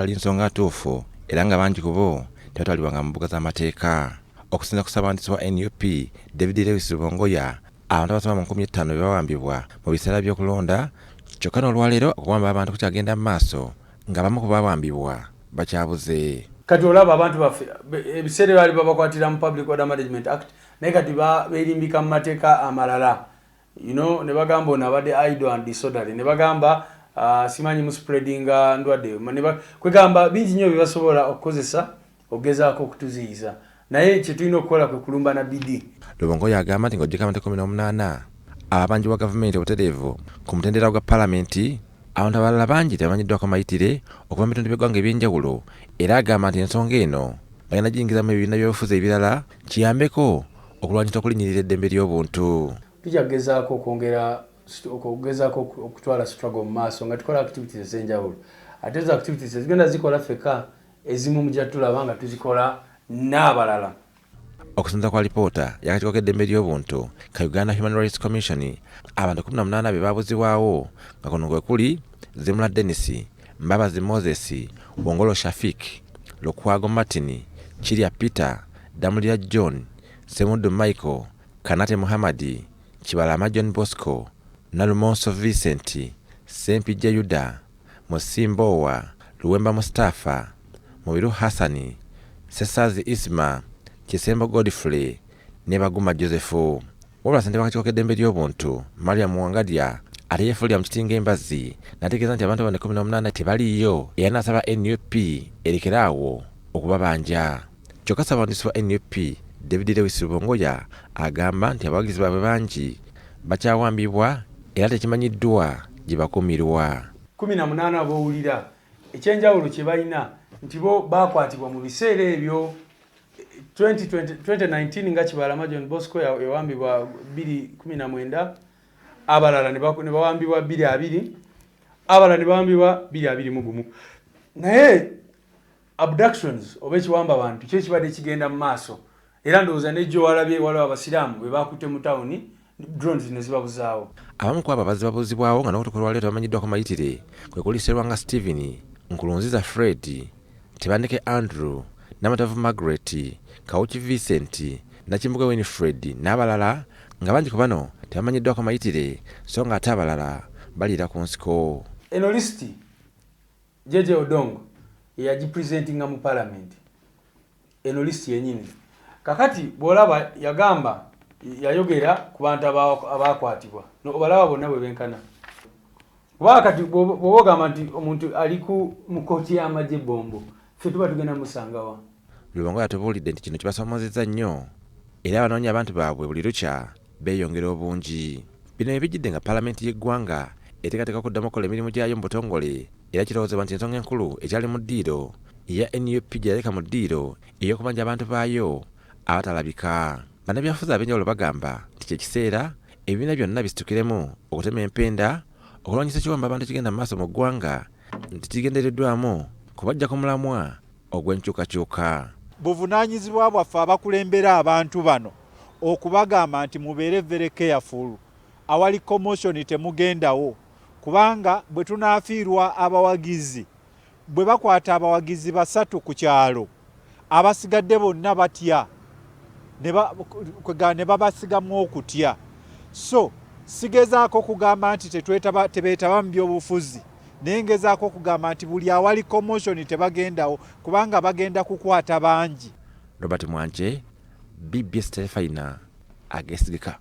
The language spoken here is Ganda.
Awatali nsonga ntuufu era nga bangi ku bo tebatwalibwanga mu mbuga z'amateeka. Okusinziira ku Ssabawandiisi wa nup, David Lewis Rubongoya, abantu abasoba mu 5000 be bawambibwa mu biseera by'okulonda kyokka n'olwaleero okuwamba abantu kukyagenda mu maaso ng'abamu ku bawambibwa bakyabuze. Kati olaba abantu baffe ebiseera baali babakwatira mu Public Order Management Act, naye kati beerimbika mu mateeka amalala, ne bagamba ono abadde idle and disorderly, ne bagamba simanyi mu spreadinga ndwadde, kwegamba bingi nnyo bye basobola okukozesa okugezaako okutuziyiza, naye kyetulina okukola kwe kulumba na bidi. Rubongoya agamba nti ng'oggyeko abantu 18 ababanjibwa gavumenti obutereevu ku mutendera gwa palamenti, abantu abalala bangi tebamanyiddwako mayitire okuva mu bitundu by'eggwanga eby'enjawulo, era agamba nti ensonga eno bagenda giyingiza mu ebibiina by'obufuzi ebirala kiyambeko okulwanyisa okulinnyirira eddembe ly'obuntu. Tujja kugezaako okwongera okugezaako okutwala struggle mu maaso nga tukola activities ez'enjawulo, ate ezo activities ezigenda zikola ffekka, ezimu mujja tulaba nga tuzikola n'abalala. Okusinziira ku alipoota y'akakiiko k'eddembe ly'obuntu ka Uganda Human Rights Commission, abantu 18 be baabuzibwawo, nga kuno kwe kuli Zimula Denis, Mbabazi Moses, Wongolo Shafik, Lukwago Martin, Kirya Peter, Damulira John, Semuddu Michael, Kanate Muhammad, Kibalama John Bosco, Nalumonso Vincent, Sempijja Yuda, Musimbowa, Luwemba Mustafa, Mubiru Hassani, Sesazi Isma, Kisembo Godfrey ne Baguma Joseph. Wabula ssentebe w'akakiiko k'eddembe ly'obuntu Mariam Wangadya ate yeefuulira mu kiti ng'embazzi n'ategeeza nti abantu bano 18 tebaliiyo, era n'asaba NUP erekere awo okubabanja. Kyokka Ssabawandiisi wa NUP David Lewis Rubongoya agamba nti abawagizi baabwe bangi bakyawambibwa era tekimanyiddwa gye bakuumirwa. 18 ab'owulira ekyenjawulo kye balina nti bo bakwatibwa mu biseera ebyo 2019, nga Kibalama John Bosco yawambibwa 2019, abalala ne bawambibwa 2020, abalala ne bawambibwa 2021, naye abductions oba ekiwamba abantu kyo ekibadde kigenda mu maaso, era ndowooza nejjo walabye waliwo abasiraamu be bakutte mu tawuni, drones ne zibabuzaawo. Abamu ku abo abazze babuzibwawo nga n'okutuuka olwaleero tebamanyiddwako mayitire kwe kuli Serwanga Steven, Nkulunziza Fred, Tebandeke Andrew, Namatavu Margaret, Kawuki Vincent, Nakimbuga Winfred n'abalala, nga bangi ku bano tebamanyiddwako mayitire so ng'ate abalala baliira ku nsiko. Eno lisiti Jeje Odong yeyagipresentinga mu parliament, eno lisiti yenyini. Kakati bw'olaba yagamba, yayogera ku bantu abakwatibwa, obalaba bonna bwe benkana, kubanga kati bw'oba ogamba nti omuntu ali ku mu kooti y'amagye Bombo, ffe tuba tugenda musangawa? Lubongoya atubuulidde nti kino kibasoomozezza nnyo era abanoonya abantu baabwe buli lukya beeyongera obungi. Bino bye bijjidde nga palamenti y'eggwanga eteekateeka okuddamu okukola emirimu gyayo mu butongole, era kirowoozebwa nti ensonga enkulu ekyali mu ddiiro eya NUP gye yaleka mu ddiiro ey'okubanja abantu baayo abatalabika. Bannabyabufuzi ab'enjawulo bagamba nti kye kiseera ebibiina byonna bisitukiremu okutema empenda okulwanyisa ekiwamba abantu ekigenda mu maaso mu ggwanga, nti kigendereddwamu kubaggya ku mulamwa ogw'enkyukakyuka. Buvunaanyizibwa bwaffe abakulembera abantu bano okubagamba nti mubeere very careful, awali commotion temugendawo, kubanga bwe tunaafiirwa abawagizi, bwe bakwata abawagizi basatu ku kyalo, abasigadde bonna batya ne babasigamu okutya. So sigezaako kugamba nti tebeetaba mu byobufuzi, naye ngezaako okugamba nti buli awali commotion tebagendawo, kubanga bagenda kukwata bangi. Robert Mwanje, BBS Terefayina ageesigika.